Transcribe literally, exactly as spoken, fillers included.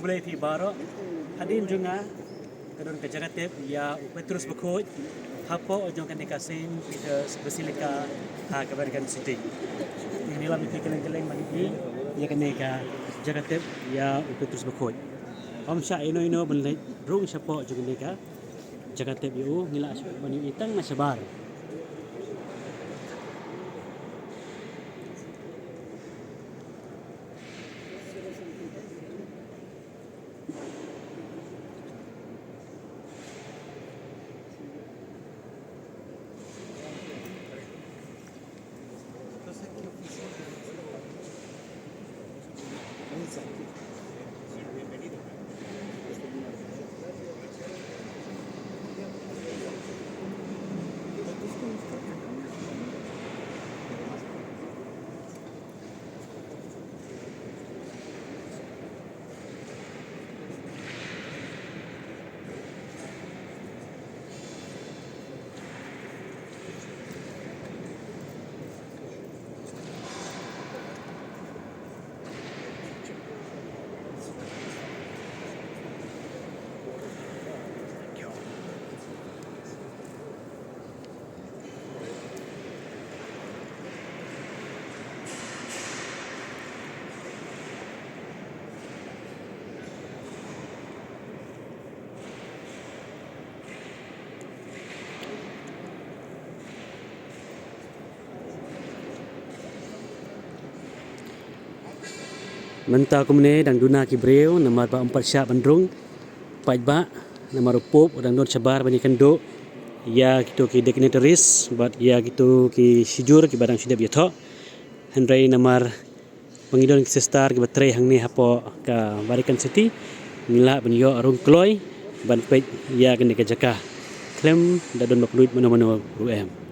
Khublei phi baroh. Hadien jong nga ka don ka jaka tip ïa u Petrus Bakhuid hapoh jong kane ka Saint Peter's Basilica ha ka Vatican City. Ngi lam ïa phi kylleng kylleng ban ïohi ïa kane ka jaka tip ïa u Petrus Bakhuid. Ym shah ïano ïano ban leit rung shapoh jong kane ka jaka tip ïa u, ngi lah ban ïohi tang na shabar. Mynta kumne dang duna ki briew namar ba ym pat shah ban rung paidbah, namar u Pope u dang don shabar ban ïakynduh ïa kito ki dignitaries bad ïa kito ki shijur kiba dang shu dep ïathoh. Hynrei namar ba ngi don ki sister kiba trei hangne hapoh ka Vatican City, ngi lah ban ïoh rung kloi ban peit ïa kane ka jaka khlem da don ba pynlut mano mano ruh em.